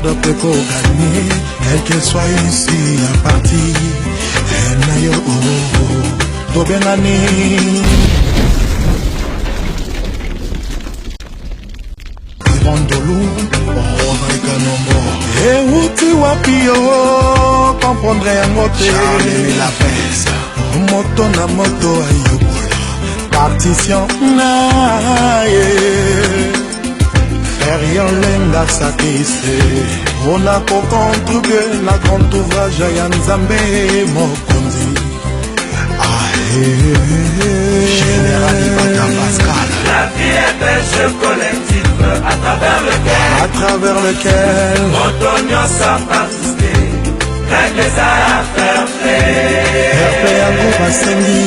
Dope ko gagner, quel que soit ici ya parti na yo oh, oh, tobengani Bandolu Rodrigue Nombo euti wapi yo comprendre yango te moto na moto ayokola partition na ye Ferrion Lenga Sakise mpona kocontribue na grand ouvrage ya Nzambe Mokonzi. Général Ibata Pascal. La vie est un jeu collectif à travers lequel, à travers lequel moto nyonso aparticipe règle eza ya fair play. Fair play yango basengi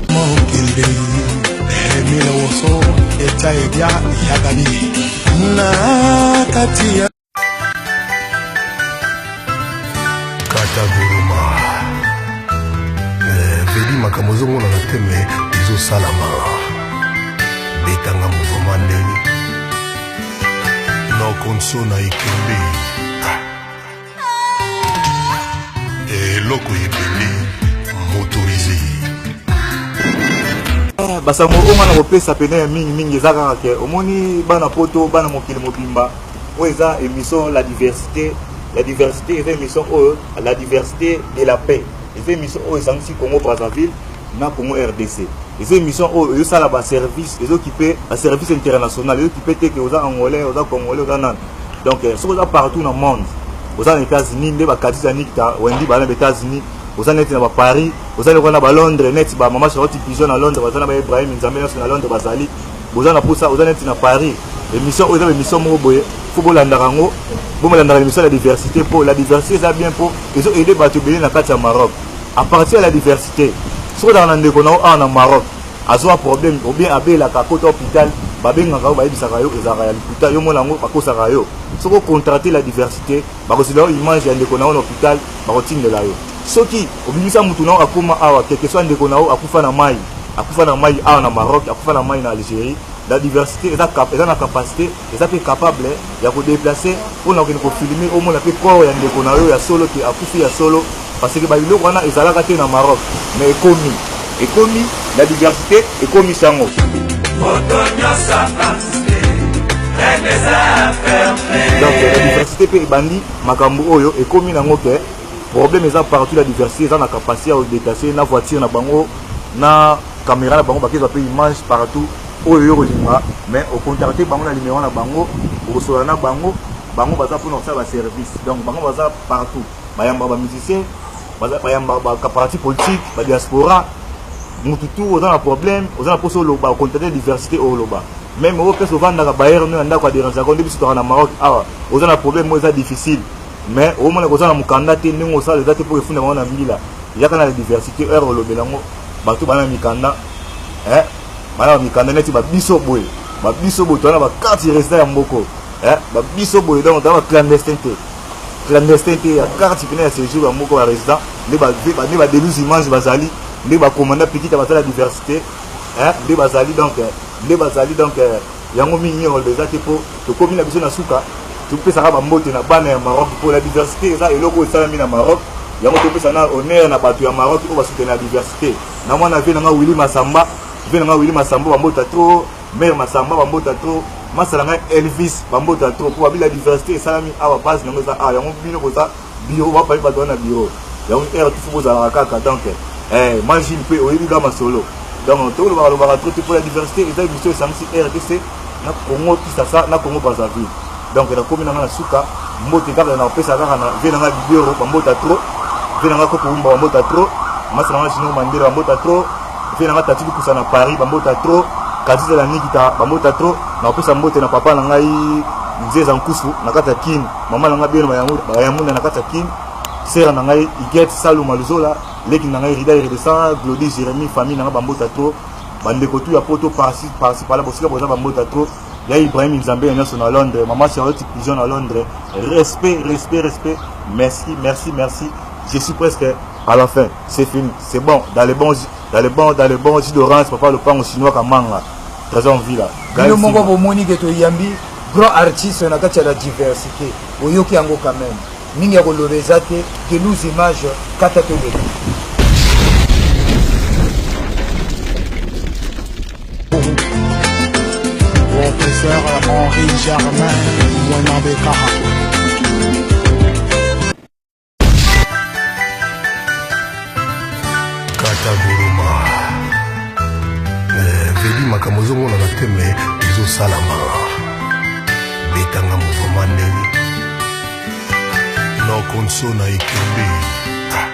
mokili emile woso etia ebia yagabi na kati ya kataguruma eh, vedi makambo ezomonana te me ezosalama betanga mouvement ndenge nokonso na ekembe ah. Eloko ebele motorise. Eh, basango oyo nga na kopesa pene ya mingi mingi eza kaka ke omoni bana poto bana mokili mobimba oyo eza émission la diversité la diversité eza émission oyo la diversité de la paix eza émission oyo esangisi congo brazzaville na congo rdc eza émission oyo ezosala baservice ezokipe baservice international ezokipe te ke oza angolais oza congolais oza nani donc eh, soki oza partout na monde oza na états-unis nde bakatisa nikita wendi baa na baétats-unis oza neti na baparis oza lokola na balondres neti bamama charlotte pigeon na londres baza na baibrahim nzambe nyonso na londres bazali boza na mposa oza neti na paris émission oyo eza baémission moko boye fo bolandaka yango bomolandaka émission ya diversité mpo la diversité eza bien mpo ezo aide bato ebele na kati ya maroc à partir ya la diversité soki ozalaka na ndeko na yo awa na maroc azwa problème ou bien abelaka akota hôpital babengaka yo bayebisaka yo ezalaka ya lokuta yo mona yango bakosaka yo soki ocontrate la diversité bakozela yo image ya ndeko na yo na hôpital bakotindela yo soki obimisa mutu na yo akoma awa quelque soit ndeko na yo akufa na mai akufa na mai awa na Maroc akufa na mai na Algérie la diversité eza, eza na capacité eza mpe capable ya kodeplace mpo na kokende kofilme omona mpe corps ya ndeko na yo ya solo ke akufi ya solo parce que babiloko wana ezalaka te na Maroc mais ekomi ekomi la diversité ekomisi yango donc la diversité mpe ebandi makambo oyo ekomi nango ke problème eza partout la diversité eza na capacité ya kodetache na voiture na bango na caméra na bango bakezwa mpe image partout oyo yo kolinga mais ocontacte bango na numero na bango okosola na bango bango baza mpona kosala baservice donc bango baza partout bayambaka bamusicien bayambaka baparti politique badiaspora mutu tu oza na problème oza na mposa oloba ocontacte diversité oyo oloba meme oyo place ovandaka bayere no ya ndako aderangeaka nde biso toka na maroc awa oza na problème oyo eza difficile mais omona koza na mokanda te ndenge osala eza te mpo efunda bango na mbila yaka na diversité heure olobela yango bato bana mikanda eh, bana mikanda neti babiso boye babiso boye toza na bacarte résident ya mboko eh, babiso boye donc toza baclandestin te clandestin te ya carte pene ya séjour ya moko ya résident nde badeluse image bazali nde bacommanda pikita baza na diversité eh, nde bazali donc eh, nde bazali donc eh, yango mingi mingi koloba eza te mpo tokomi na biso na suka topesaka bambote na bana ya maroc mpo la diversité eza eloko oyo esalami na maroc yango topesa na honneur na bato ya maroc oyo basutena ya diversité na mwana vie na nga willi masamba vie na nga willi masamba bambota trop mare masamba bambota trop masala ngai elvis bambota trop mpo babi la diversité esalami awa base nango eza awa yango bino boza bureau bapali bato wana bureau yango heure tufu bozalaka kaka donc eh, magine mpe oyebi kaka masolo donc tolobaka lobaka trop te mpo la diversité eza émission esangisi rdc na congo kisasa na congo brazzaville donc nakomi na ngai na suka mbote kaka nakopesa kaka na vie na ngai bibero bambota trop vie na ngai koko wumba bambota trop masi na ngai junior mandela bambota trop vie na ngai tati lukusa na paris bambota trop kaziza na nikita bambota trop nakopesa mbote na papa na ngai nzeza nkusu na kati ya kin mama na ngai beno bayamunda na kati ya kin sera na ngai iget saluma luzola leki na ngai rida iredesa glodi jérémie famille na ngai bambota trop bandeko tu ya poto parci parci pala bosika boza bambota trop ya Ibrahim Nzambe ya nyonso na Londres maman Charlotte Pigeon na Londres respect respect respect merci merci merci je suis presque à la fin c'est fini c'est bon dans les bons dans les bons dans les bons jus d'orange papa lopango chinois kamanga Trésor Mvila. Bino moko bomoni ke toyambi grand artiste na kati ya la diversité, oyoki yango quand même. Mingi ya koloba eza te, Gelouse image kata toleka. Professeur Henri Germain Mwenabekaha. Kata Goroma. Eh, veli makambo ezomonana te me ezosalama. Betanga mouvement ndenge. Nokonso na ekembe. Ah.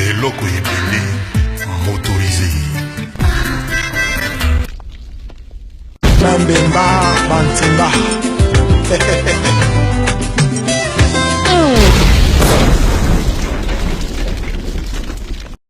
Eloko ebele motorisé. Mbemba Bantinga.